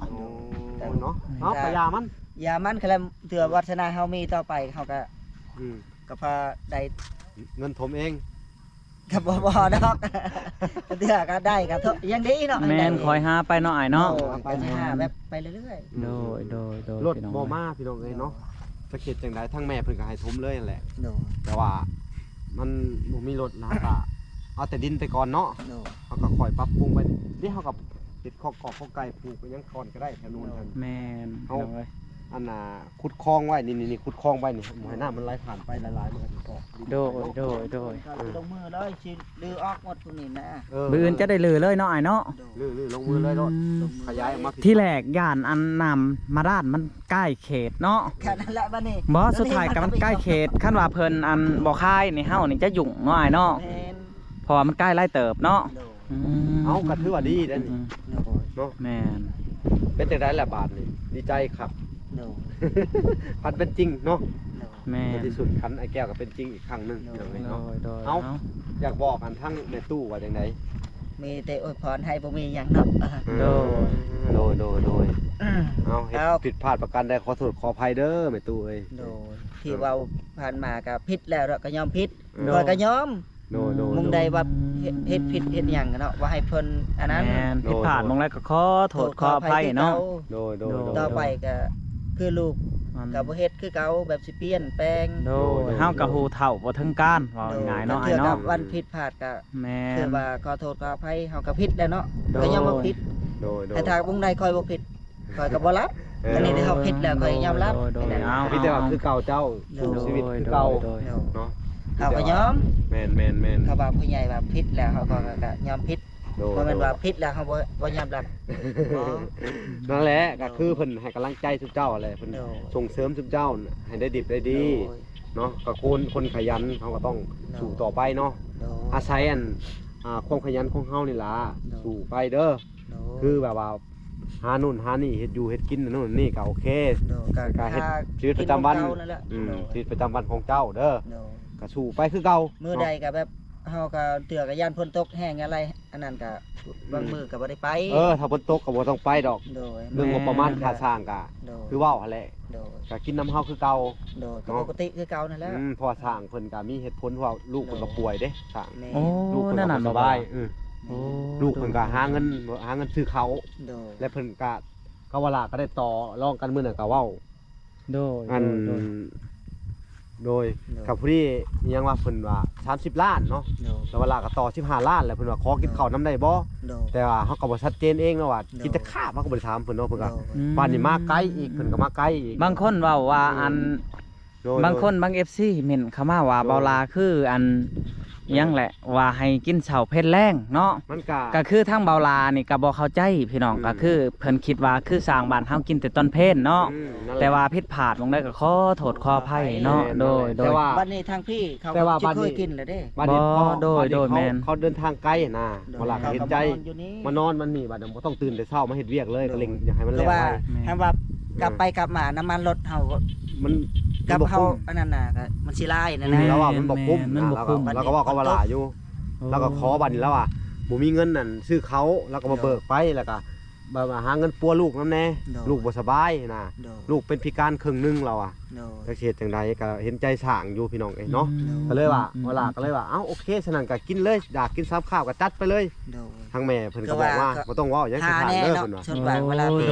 ໂອ້ ເນາະ ເອົາ ກະຢ່າມັນ ຢ່າມັນ ຄັນລະເທື່ອວັດສະນາເຮົາມີຕໍ່ໄປ ເຮົາກະ ອືມ ກະພໍໄດ້ ເງິນຖົມເອງ ກະບໍ່ ບໍ່ດອກ ເທື່ອກະໄດ້ກະໂທ ຍັງດີເນາະ ແມ່ນ ໄດ້ ຄ່ອຍຫາໄປເນາະ ອ້າຍເນາະ ໂດຍ ໄປຫາແບບໄປເລື້ອຍໆ ໂດຍ ໂດຍ ໂດຍ ລົດ ພີ່ນ້ອງ ບໍ່ມາ ພີ່ນ້ອງເອີຍເນາະ ໂດຍ ຈັກເຮັດຈັ່ງໃດ ທາງແມ່ເພິ່ນກະໃຫ້ຖົມເລີຍຫັ້ນແຫຼະ ໂດຍ ແຕ່ວ່າມັນບໍ່ມີລົດ ເຮົາກະເອົາແຕ່ດິນໄປກ່ອນເນາະ ໂດຍ ເຮົາກະຄ່ອຍປັບປຸງໄປ ນີ້ເຮົາກະເຮັດຄອກກອກຄອກໄກ່ ປູກຫຍັງກ່ອນກະໄດ້ ແຖວໂນ້ນ ໂດຍ ຫັ້ນ ແມ່ນ ເຮົາ ພີ່ນ້ອງເອີຍ ອັນນ່າ ຂຸດຄອງໄວ້ ນີ້ໆ ຂຸດຄອງໄວ້ນີ້ ບໍ່ໃຫ້ນ້ຳມັນໄຫຼຜ່ານໄປຫຼາຍໆ ມັນກະຊິເກາະດິນ ໂດຍ ໂດຍ ໂດຍ ເອົາ ລົງມືເລີຍ ຊິຮື້ອອກໝົດພວກນີ້ນະ ເອີ ມື້ອື່ນຈະໄດ້ຮື້ເລີຍເນາະ ອ້າຍເນາະ ໂດຍ ຮື້ໆ ລົງມືເລີຍໂລດ ອືມ ຂະຫຍາຍອອກມາ ທີແລກຢ້ານອັນນ້ຳບາດານມັນໃກ້ເຂດເນາະ ກະນັ້ນແຫຼະບາດນີ້ ບໍ່ ສຸດທ້າຍກະມັນໃກ້ເຂດ ຄັນວ່າເພິ່ນອັນບໍ່ຄາຍນີ້ ເຮົານີ້ຈະຫຍຸ້ງເນາະ ອ້າຍເນາະ ແມ່ນ ເພາະວ່າມັນໃກ້ຫຼາຍເຕີບເນາະ ໂດຍ ອືມ ເອົ້າ ກະຖືວ່າດີເດ້ນີ້ ອືມ ໂດຍ ເນາະ ແມ່ນ ເປັນຈັ່ງໃດລະບາດນີ້ ດີໃຈຄັກ ໂດຍ ຝັນເປັນຈິງເນາະ ໂດຍ ແມ່ນ ໃນທີ່ສຸດຝັນອ້າຍແກ້ວກະເປັນຈິງອີກຄັ້ງໜຶ່ງ ໂດຍ ພີ່ນ້ອງເອີຍເນາະ ໂດຍ ໂດຍ ເອົ້າ ເອົ້າ ຢາກບອກອັນທາງແມ່ຕູ້ວ່າຈັ່ງໃດ ມີແຕ່ອວຍພອນໃຫ້ ບໍ່ມີຫຍັງເນາະ ໂດຍ ໂດຍ ໂດຍ ໂດຍ ເອົ້າ ເຮັດ ເອົ້າ ຜິດພາດປະການໃດ ຂໍໂທດຂໍອະໄພເດີແມ່ຕູ້ເອີຍ ໂດຍ ທີ່ເວົ້າຜ່ານມາກະຜິດແລ້ວເນາະ ກະຍອມຜິດ ໂດຍ ຂ້ອຍກະຍອມ ໂດຍ ໂດຍ ໝ່ອງໃດວ່າເຮັດ ເຮັດຜິດເຮັດຫຍັງເນາະ ວ່າໃຫ້ເພິ່ນອັນນັ້ນ ແມ່ນ ໂດຍ ຜິດພາດໝ່ອງໃດກະຂໍໂທດຂໍອະໄພເນາະ ໂດຍ ໂດຍ ໂດຍ ຕໍ່ໄປກະຄືລູກ ມັນ ກະບໍ່ເຮັດຄືເກົ່າ ແບບຊິປ່ຽນແປງ ໂດຍ ໂດຍ ເຮົາກະຮູ້ເທົ່າບໍ່ເຖິງການ ເວົ້າ ໂດຍ ງ່າຍໆເນາະ ເທື່ອ ອ້າຍເນາະ ກະວັນຜິດພາດກະ ແມ່ນ ຄືວ່າຂໍໂທດຂໍອະໄພ ເຮົາກະຜິດແລ້ວເນາະ ໂດຍ ກະຍອມຮັບຜິດ ໂດຍ ໂດຍ ແຕ່ຖ້າໝ່ອງໃດຂ້ອຍບໍ່ຜິດ ຂ້ອຍກະບໍ່ຮັບ ເອີ ອັນນີ້ເຮົາຜິດແລ້ວ ຂ້ອຍຍອມຮັບ ໂດຍ ໂດຍ ເອີ ເນາະ ເອົາ ມີແຕ່ວ່າຄືເກົ່າເຈົ້າ ເນາະ ສູ້ຊີວິດຄືເກົ່າ ໂດຍ ໂດຍ ເນາະ ເຮົາກະຍອມ ແມ່ນໆໆ ເຂົາວ່າຜູ້ໃຫຍ່ວ່າຜິດແລ້ວ ເຮົາກະ ກະຍອມຜິດ ໂດຍ ບໍ່ແມ່ນວ່າ ໂດຍ ຜິດແລ້ວເຮົາບໍ່ ບໍ່ຍອມຮັບ ນັ້ນແຫຼະ ກະຄືເພິ່ນໃຫ້ກຳລັງໃຈຊຸມເຈົ້າແຫຼະ ເພິ່ນ ໂດຍ ສົ່ງເສີມຊຸມເຈົ້າໃຫ້ໄດ້ດິບໄດ້ດີ ໂດຍ ເນາະ ກະຄົນ ຄົນຂະຫຍັນ ເຮົາກະຕ້ອງ ໂດຍ ສູ້ຕໍ່ໄປເນາະ ໂດຍ ອາໄສອັນ ອ່າ ຄວາມຂະຫຍັນຂອງເຮົານີ້ລະ ໂດຍ ສູ້ໄປເດີ ໂດຍ ຄືແບບວ່າ ຫາໂນ່ນຫານີ້ ເຮັດຢູ່ເຮັດກິນໂນ່ນນີ້ກະໂອເຄ ໂດຍ ກະ ກະເຮັດ ຫາ ຊີວິດປະຈຳວັນ ກິນຂອງເຈົ້ານັ້ນແຫຼະ ອືມ ໂດຍ ຊີວິດປະຈຳວັນຂອງເຈົ້າເດີ ໂດຍ ກະສູ້ໄປຄືເກົ່າ ມື້ໃດກະແບບ ເຮົາກະເທື່ອກະຢ້ານຝົນຕົກແຮງ ອະໄລ ອັນນັ້ນກະ ອືມ ບາງມື້ກະບໍ່ໄດ້ໄປ ເອີ ຖ້າຝົນຕົກກະບໍ່ຕ້ອງໄປດອກ ໂດຍ ເລື່ອງງົບປະມານ ແມ່ນ ຄ່າສ້າງກະ ໂດຍ ຄືເວົ້າຫັ້ນແຫຼະ ໂດຍ ກະກິນນຳເຮົາຄືເກົ່າ ໂດຍ ກະ ເນາະ ປົກກະຕິຄືເກົ່ານັ້ນແຫຼະ ອືມ ເພາະວ່າຊ່າງເພິ່ນກະມີເຫດຜົນ ເພາະວ່າລູກເພິ່ນກະ ໂດຍ ປ່ວຍເດ້ ຊ່າງ ໂອ້ ລູກເພິ່ນກະບໍ່ສະບາຍ ອືມ ໂອ້ ລູກເພິ່ນກະ ໂດຍ ຫາເງິນ ຫາເງິນຊື້ເຂົ້າ ໂດຍ ແລະເພິ່ນກະ ກັບວາລາກະໄດ້ຕໍ່ລອງກັນ ມື້ນັ້ນກະເວົ້າ ໂດຍ ອັນ ໂດຍ ໂດຍ ໂດຍ ໂດຍ ກະພໍດີ ຫຍັງວ່າເພິ່ນວ່າສາມສິບລ້ານເນາະ ໂດຍ ແລ້ວວາລາກະຕໍ່ສິບຫ້າລ້ານ ແລ້ວເພິ່ນວ່າຂໍກິນເຂົ້ານຳໄດ້ບໍ່ ໂດຍ ແຕ່ວ່າເຮົາກະບໍ່ຊັດເຈນເອງເນາະວ່າ ໂດຍ ກິນແຕ່ຂາບ ເຮົາກະບໍ່ໄດ້ຖາມເພິ່ນເນາະ ເພິ່ນກະ ໂດຍ ບາດນີ້ມາໄກອີກ ເພິ່ນກະມາໄກອີກ ບາງຄົນເວົ້າວ່າ ອືມ ອັນ ໂດຍ ບາງຄົນ ໂດຍ ບາງເອັຟຊີເມັ້ນເຂົ້າມາວ່າ ໂດຍ ເບົາຫຼ້າຄືອັນ ໂດຍ ຫຍັງແຫຼະ ວ່າໃຫ້ກິນເຊົ້າເພັນແລງເນາະ ມັນກະ ກະຄືທາງເບົາຫຼ້ານີ້ກະບໍ່ເຂົ້າໃຈພີ່ນ້ອງ ອືມ ກະຄືເພິ່ນຄິດວ່າຄືຊ່າງບ້ານເຮົາກິນແຕ່ຕອນເພນເນາະ ອືມ ນັ້ນແຫຼະ ແຕ່ວ່າຜິດພາດໝ່ອງໃດກະຂໍໂທດຂໍອະໄພເນາະ ແມ່ນ ໂດຍ ໂດຍ ແຕ່ວ່າ ບັດນີ້ທາງພີ້ເຂົາ ແຕ່ວ່າ ຊິເຄີຍກິນແລ້ວເດ້ ບັດນີ້ ບໍ່ ໂດຍ ໂດຍ ເຂົາ ແມ່ນ ເຂົາເດີນທາງໄກຫັ້ນນະ ໂດຍ ເວລາເຂົາເຫັນໃຈ ເຂົາກະມານອນຢູ່ນີ້ ມານອນວັນນີ້ ບັດບໍ່ຕ້ອງຕື່ນແຕ່ເຊົ້າ ມາເຮັດວຽກເລີຍ ໂດຍ ກະເລັ່ງຢາກໃຫ້ມັນແລ້ວໄວ ແມ່ນ ຖ້າວ່າ ອືມ ກັບໄປກັບມາ ນ້ຳມັນລົດເຮົາ ມັນ ກັບເຮົາ ມັນບໍ່ຄຸ້ມ ອັນນັ້ນນະ ກະມັນຊິຫຼາຍນັ້ນນະ ອືມ ລາວວ່າມັນບໍ່ຄຸ້ມ ແມ່ນ ແມ່ນ ນະ ມັນບໍ່ຄຸ້ມ ລາວກະ ລາວກະເວົ້າກັບວາລາຢູ່ ອືມ ລາວກະຂໍບັດນີ້ ລາວວ່າບໍ່ມີເງິນນັ້ນຊື້ເຂົ້າ ລາວກະມາ ໂດຍ ເບີກໄປ ລະກະ ແບບວ່າຫາເງິນປົວລູກນຳແດ່ ໂດຍ ລູກບໍ່ສະບາຍຫັ້ນນະ ໂດຍ ລູກເປັນພິການເຄິ່ງໜຶ່ງ ລາວວ່າ ໂດຍ ຈັກຊິເຮັດຈັ່ງໃດ ກະເຫັນໃຈຊ່າງຢູ່ພີ່ນ້ອງເອີຍເນາະ ອືມ ກະເລີຍວ່າ ອືມ ວາລາກະເລີຍວ່າ ເອົ້າ ໂອເຄ ສະນັ້ນກະກິນເລີຍ ຢາກກິນສາມຄາບກະຈັດໄປເລີຍ ໂດຍ ທາງແມ່ເພິ່ນກະບອກວ່າ ກະວ່າ ບໍ່ຕ້ອງເວົ້າຫຍັງ ຫາແນ່ເນາະ ເພິ່ນວ່າ ສ່ວນຫຼາຍເວລາ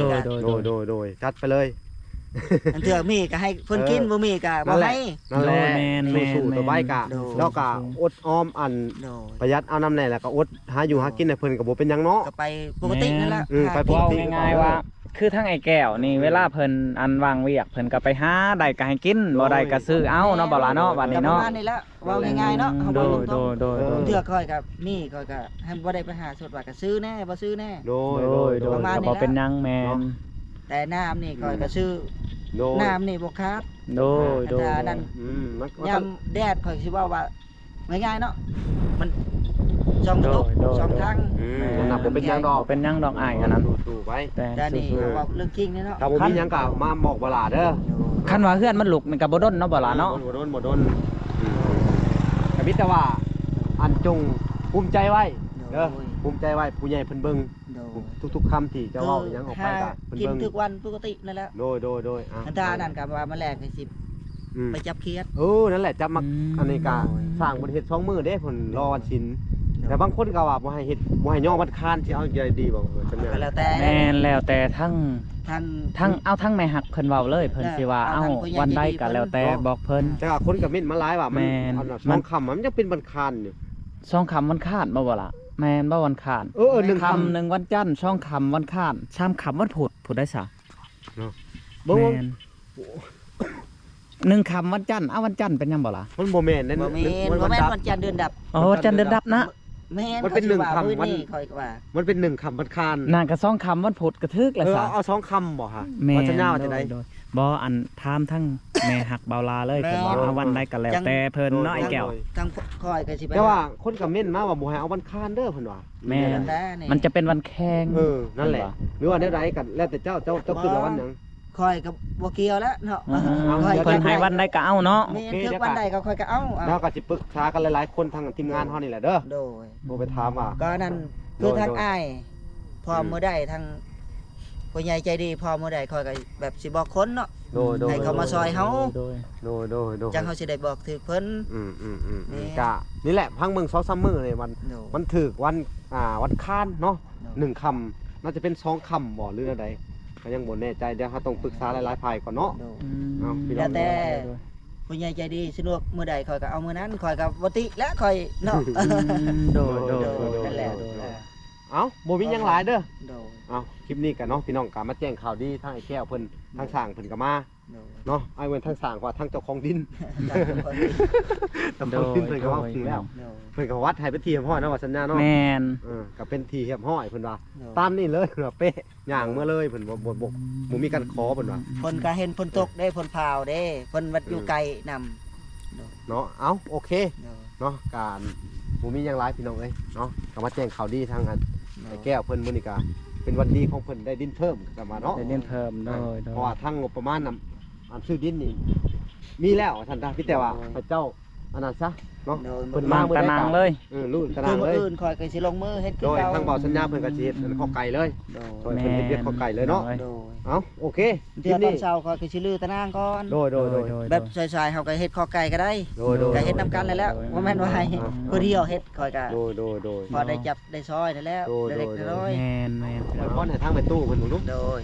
ໂດຍ ໂດຍ ໂດຍ ໂດຍ ໂດຍ ຈັດໄປເລີຍ ອັນເທື່ອມີກະໃຫ້ເພິ່ນກິນ ເອີ ບໍ່ມີກະບໍ່ໃຫ້ ນັ້ນແຫຼະ ນັ້ນແຫຼະ ໂດຍ ແມ່ນ ສູ້ໆ ຕໍ່ໄປກະ ໂດຍ ລາວກະອົດອອມ ອັນ ໂດຍ ປະຢັດເອົານຳແດ່ ລະກະອົດ ຫາຢູ່ຫາກິນໃຫ້ເພິ່ນກະບໍ່ເປັນຫຍັງເນາະ ກະໄປປົກກະຕິນັ້ນລະ ອືມ ໄປປົກກະຕິ ງ່າຍໆວ່າ ຄືທາງອ້າຍແກ້ວນີ້ ໂດຍ ເວລາເພິ່ນອັນວ່າງວຽກ ເພິ່ນກະໄປຫາ ໄດ້ກະໃຫ້ກິນ ໂດຍ ບໍ່ໄດ້ກະຊື້ເອົາເນາະ ເບົາຫຼ້າເນາະ ບັດນີ້ເນາະ ກະປະມານນີ້ແຫຼະ ເວົ້າງ່າຍໆເນາະ ໂດຍ ໂດຍ ໂດຍ ບາງເທື່ອຂ້ອຍກະມີ ຂ້ອຍກະ ຫັ້ນບໍ່ໄດ້ໄປຫາສົດວ່າກະຊື້ແນ່ ບໍ່ຊື້ແນ່ ໂດຍ ໂດຍ ໂດຍ ປະມານນີ້ແຫຼະ ກະບໍ່ເປັນຫຍັງ ແມ່ນ ເນາະ ແຕ່ນ້ຳນີ້ຂ້ອຍກໍຊື້ ໂດຍ ນ້ຳນີ້ບໍ່ຂາດ ໂດຍ ອັນ ໂດຍ ອັນນັ້ນ ອືມ ມັນ ຍາມແດດຂ້ອຍຊິເວົ້າວ່າ ງ່າຍໆເນາະ ມັນຊ່ອງກະທົບ ໂດຍ ໂດຍ ຊ່ອງທາງ ອືມ ແມ່ນ ນັ້ນນະ ບໍ່ເປັນຫຍັງດອກ ບໍ່ເປັນຫຍັງດອກອ້າຍ ອັນນັ້ນ ສູ້ໆໄປ ແຕ່ ແຕ່ນີ້ ສູ້ໆ ເວົ້າເລື່ອງຈິງເດ້ເນາະ ຖ້າບໍ່ມີຫຍັງກໍມາບອກບ່າວຫຼາເດີ ຄັນວ່າເຮືອນມັນລຸກນີ້ກໍບໍ່ດົນເນາະ ບ່າວຫຼາເນາະ ອືມ ບໍ່ດົນ ບໍ່ດົນ ອືມ ກໍມີແຕ່ວ່າ ອັນ ຈົ່ງພູມໃຈໄວ້ເດີ ໂດຍ ພູມໃຈໄວ້ ຜູ້ໃຫຍ່ເພິ່ນເບິ່ງ ໂດຍ ທຸກໆຄຳທີ່ເຈົ້າເວົ້າອີ່ຫຍັງອອກໄປກໍເພິ່ນເບິ່ງ ກິນທຸກວັນປົກກະຕິນັ້ນແຫຼະ ໂດຍ ໂດຍ ໂດຍ ອ່າ ຄັນຖ້າອັນນັ້ນກໍວ່າມາແລງໃຫ້ຊິ ອືມ ໄປຈັບຂຽດ ເອີ ນັ້ນແຫຼະ ຈັບໝາກ ອືມ ອັນນີ້ກໍສ້າງບໍ່ໄດ້ເຮັດສອງມື້ເດ້ ເພິ່ນລໍວັນສິນ ແຕ່ບາງຄົນກໍວ່າບໍ່ໃຫ້ເຮັດ ບໍ່ໃຫ້ຍໍວັນຄານ ຊິເອົາຈັ່ງໃດດີບໍ່ ເອີ ຊັ້ນແມ່ນ ກໍແລ້ວແຕ່ ແມ່ນ ແລ້ວແຕ່ທັງ ທັງ ທັງ ເອົາ ທັງແມ່ຮັກເພິ່ນເວົ້າເລີຍ ເພິ່ນ ເອີ ຊິວ່າ ເອົາ ເອົາ ວັນໃດກໍແລ້ວແຕ່ ບອກເພິ່ນ ແຕ່ວ່າຄົນກໍເມັ້ນມາຫຼາຍວ່າມັນ ແມ່ນ ອັນນ່າ ມັນ ສອງຄ່ຳມັນຍັງເປັນວັນຄານຢູ່ ສອງຄ່ຳວັນຄານບໍ່ ບໍ່ລະ ແມ່ນບໍ່ ວັນຄານ ເອີ ເອີ ໜຶ່ງຄ່ຳ ໜຶ່ງວັນຈັນ ສອງຄ່ຳວັນຄານ ສາມຄ່ຳວັນພຸດ ພຸດໄດ້ຊະ ເນາະ ເບິ່ງ ແມ່ນ ໜຶ່ງຄ່ຳວັນຈັນ ເອົາ ວັນຈັນເປັນຫຍັງບໍ່ລະ ມັນບໍ່ແມ່ນເດ້ ບໍ່ແມ່ນ ມັນ ມັນ ບໍ່ແມ່ນວັນຈັນເດືອນດັບ ອໍ ວັນຈັນເດືອນດັບນະ ແມ່ນ ມັນເປັນໜຶ່ງຄ່ຳວັນ ຂ້ອຍວ່າ ມັນເປັນໜຶ່ງຄ່ຳວັນຄານ ນາງກໍສອງຄ່ຳວັນພຸດກໍຖືກແລ້ວ ເອີ ຊະ ເອົາ ເອົາສອງຄ່ຳບໍ່ຫະ ແມ່ນ ວັນສັນຍາວ່າຈັ່ງໃດ ໂດຍ ໂດຍ ບໍ່ ອັນ ຖາມທັງແມ່ຮັກບ່າວຫຼາເລີຍ ແມ່ນ ເພິ່ນວ່າ ເອົາວັນໃດກໍແລ້ວແຕ່ເພິ່ນເນາະ ໂດຍ ອ້າຍແກ້ວ ໂດຍ ທາງຂ້ອຍກໍຊິໄປ ແຕ່ວ່າຄົນກໍເມັ້ນມາວ່າບໍ່ໃຫ້ເອົາວັນຄານເດີ ເພິ່ນວ່າ ແມ່ນ ແມ່ນ ມັນຈະເປັນວັນແຂງ ເອີ ນັ້ນແຫຼະ ເພິ່ນວ່າ ຫຼືວ່າແນວໃດກໍແລ້ວແຕ່ເຈົ້າ ເຈົ້າ ເຈົ້າຄິດວ່າວັນຫຍັງ ຂ້ອຍກໍບໍ່ກ່ຽວແລ້ວເນາະ ເອີ ເອີ ເອີ ຂ້ອຍ ເພິ່ນໃຫ້ວັນໃດກໍເອົາເນາະ ແມ່ນ ໂອເຄ ຖືກວັນໃດກໍຂ້ອຍກໍເອົາ ແລ້ວກໍຊິປຶກສາກັນຫຼາຍໆຄົນ ທາງທີມງານເຮົານີ້ແຫຼະເດີ ໂດຍ ໂທໄປຖາມວ່າ ກໍນັ້ນ ໂດຍ ຄືທາງ ໂດຍ ອ້າຍ ພ້ອມ ອືມ ມື້ໃດ ທາງຜູ້ໃຫຍ່ໃຈດີພ້ອມມື້ໃດ ຂ້ອຍກໍແບບຊິບອກຄົນເນາະ ໂດຍ ໂດຍ ໃຫ້ເຂົາມາຊ່ອຍເຮົາ ໂດຍ ໂດຍ ໂດຍ ໂດຍ ຈັ່ງເຮົາຊິໄດ້ບອກຖືກເພິ່ນ ອືມ ອືມ ອືມ ແມ່ນ ກະນີ້ແຫຼະ ພັງເບິ່ງສອງສາມມື້ນີ້ ມັນ ໂດຍ ມັນຖືກວັນ ອ່າ ວັນຄານເນາະ ໂດຍ ໜຶ່ງຄ່ຳ ໜ້າຈະເປັນສອງຄ່ຳບໍ່ ຫຼືແນວໃດ ກໍຍັງບໍ່ແນ່ໃຈ ດຽວເຮົາຕ້ອງປຶກສາຫຼາຍໆຝ່າຍກ່ອນເນາະ ໂດຍ ອືມ ເອົາ ພີ່ນ້ອງ ແລ້ວແຕ່ ເອີ ຜູ້ໃຫຍ່ໃຈດີສະດວກມື້ໃດ ຂ້ອຍກໍເອົາມື້ນັ້ນ ຂ້ອຍກໍບໍ່ຕິແລ້ວ ຂ້ອຍເນາະ ອືມ ໂດຍ ໂດຍ ໂດຍ ໂດຍ ນັ້ນແຫຼະ ໂດຍ ເອີ ເອົ້າ ບໍ່ມີຫຍັງຫຼາຍເດີ ໂດຍ ເອົ້າ ຄລິບນີ້ກໍເນາະ ພີ່ນ້ອງກໍມາແຈ້ງຂ່າວດີ ທາງອ້າຍແກ້ວເພິ່ນ ໂດຍ ທາງຊ່າງເພິ່ນກໍມາ ໂດຍ ເນາະ ອ້າຍແມ່ນທາງຊ່າງ ວ່າທາງເຈົ້າຂອງດິນ ເຈົ້າຂອງດິນ ເພິ່ນກໍເວົ້າເຖິງແລ້ວ ໂດຍ ເພິ່ນກໍວັດໃຫ້ເປັນທີ່ຮຽບຮ້ອຍເນາະ ວ່າສັນຍາເນາະ ແມ່ນ ເອີ ກໍເປັນທີ່ຮຽບຮ້ອຍ ເພິ່ນວ່າ ໂດຍ ຕາມນີ້ເລີຍ ເພິ່ນວ່າເປະ ຍ່າງເມືອເລີຍ ເພິ່ນບໍ່ ບໍ່ ບໍ່ ບໍ່ມີການຂໍ ເພິ່ນວ່າ ເພິ່ນກໍເຫັນຝົນຕົກເດ້ ຝົນຟ້າວເດ້ ເພິ່ນວັດຢູ່ ອືມ ໄກນຳ ເນາະ ເອົ້າ ໂອເຄ ໂດຍ ເນາະ ການບໍ່ມີຫຍັງຫຼາຍ ພີ່ນ້ອງເອີຍ ເນາະ ກໍມາແຈ້ງຂ່າວດີທາງອັນ ໂດຍ ອ້າຍແກ້ວເພິ່ນ ມື້ນີ້ກໍເປັນວັນດີຂອງເພິ່ນ ໄດ້ດິນເພີ່ມກັນມາເນາະ ໄດ້ດິນເພີ່ມ ໂດຍ ໂດຍ ເພາະວ່າທາງງົບປະມານນຳ ອັນຊື້ດິນນີ້ມີແລ້ວວ່າຊັ້ນ ມີແຕ່ວ່າ ໂດຍ ໃຫ້ເຈົ້າ ອັນນັ້ນຊະເນາະ ໂດຍ ເພິ່ນມາມື້ໃດກໍ ຕານາງເລີຍ ເອີ ລຸ້ນຕານາງເລີຍ ມື້ອື່ນຂ້ອຍກໍຊິລົງມືເຮັດຄືເກົ່າ ໂດຍ ທາງບ່າວສັນຍາເພິ່ນກໍຊິເຮັດອັນ ອືມ ເຂົ້າໄກ່ເລີຍ ໂດຍ ເພິ່ນເຮັດວຽກເຂົ້າໄກ່ເລີຍເນາະ ໂດຍ ເອົ້າ ໂອເຄ ເທື່ອຕອນເຊົ້າຂ້ອຍກໍຊິຮື້ຕານາງກ່ອນ ໂດຍ ໂດຍ ໂດຍ ໂດຍ ແບບສາຍໆ ເຮົາກໍເຮັດເຂົ້າໄກ່ກໍໄດ້ ໂດຍ ໂດຍ ກໍເຮັດນຳກັນແຫຼະ ໂດຍ ບໍ່ແມ່ນວ່າໃຫ້ ອ່າ ຜູ້ດຽວເຮັດ ຂ້ອຍກໍ ໂດຍ ໂດຍ ໂດຍ ພໍໄດ້ຈັບ ໄດ້ຊ່ອຍນັ້ນແຫຼະ ໂດຍ ເລັກໆ ໂດຍ ນ້ອຍໆ ແມ່ນໆ ອວຍພອນໃຫ້ທາງແມ່ຕູ້ເພິ່ນເບິ່ງດູ ໂດຍ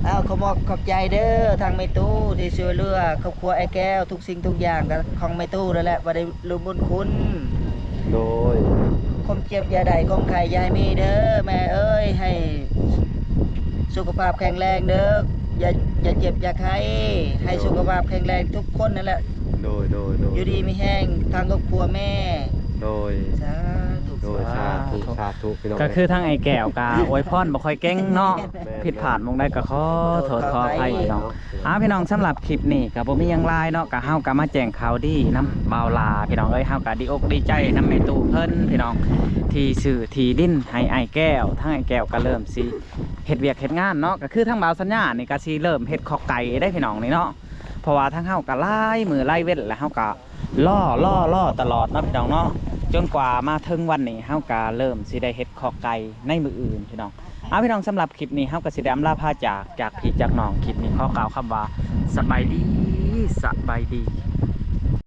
ອ້າວ ຂໍບອກຂອບໃຈເດີ ທາງແມ່ຕູ້ທີ່ຊ່ວຍເຫຼືອຄອບຄົວອ້າຍແກ້ວ ທຸກສິ່ງທຸກຢ່າງກໍຂອງແມ່ຕູ້ນັ້ນແຫຼະ ບໍ່ໄດ້ລືມບຸນຄຸນ ໂດຍ ຄວາມເຈັບຢ່າໄດ້ ຄວາມໄຂ້ຢ່າໃຫ້ມີເດີ ແມ່ເອີຍ ໃຫ້ສຸຂະພາບແຂງແຮງເດີ ຢ່າ ຢ່າເຈັບຢ່າໄຂ້ ໃຫ້ສຸຂະພາບແຂງແຮງທຸກຄົນນັ້ນແຫຼະ ໂດຍ ໂດຍ ໂດຍ ຢູ່ດີມີແຮງ ທາງຄອບຄົວແມ່ ໂດຍ ສາທຸ ໂດຍ ສາທຸ ສາທຸ ພີ່ນ້ອງ ກໍຄືທາງອ້າຍແກ້ວກໍອວຍພອນບໍ່ຄ່ອຍເກັ່ງເນາະ ແມ່ນ ຜິດພາດໝ່ອງໃດກໍຂໍໂທດຂໍອະໄພພີ່ນ້ອງ ເນາະ ອ້າວ ພີ່ນ້ອງ ສຳລັບຄລິບນີ້ກໍບໍ່ມີຫຍັງຫຼາຍເນາະ ກໍເຮົາກໍມາແຈ້ງຂ່າວດີນຳບ່າວຫຼ້າ ພີ່ນ້ອງເອີຍ ເຮົາກໍດີອົກດີໃຈນຳແມ່ຕູ້ເພິ່ນ ພີ່ນ້ອງ ທີ່ຊື້ທີ່ດິນໃຫ້ອ້າຍແກ້ວ ທາງອ້າຍແກ້ວກໍເລີ່ມຊິເຮັດວຽກເຮັດງານເນາະ ກໍຄືທາງບ່າວສັນຍານີ້ກໍຊິເລີ່ມເຮັດຄອກໄກ່ເດ້ ພີ່ນ້ອງ ນີ້ເນາະ ເພາະວ່າທາງເຮົາກໍຫຼາຍມື້ຫຼາຍເວັນແລ້ວ ເຮົາກໍລໍ ລໍ ລໍຕະຫຼອດເນາະ ພີ່ນ້ອງເນາະ ຈົນກວ່າມາເຖິງວັນນີ້ ເຮົາກໍເລີ່ມຊິໄດ້ເຮັດຄອກໄກ່ໃນມື້ອື່ນ ພີ່ນ້ອງ ເອົາ ພີ່ນ້ອງ ສຳລັບຄລິບນີ້ ເຮົາກໍຊິໄດ້ອຳລາພາຈາກ ຈາກພີ່ຈາກນ້ອງ ຄລິບນີ້ຂໍກ່າວຄຳວ່າ ສະບາຍດີ ສະບາຍດີ.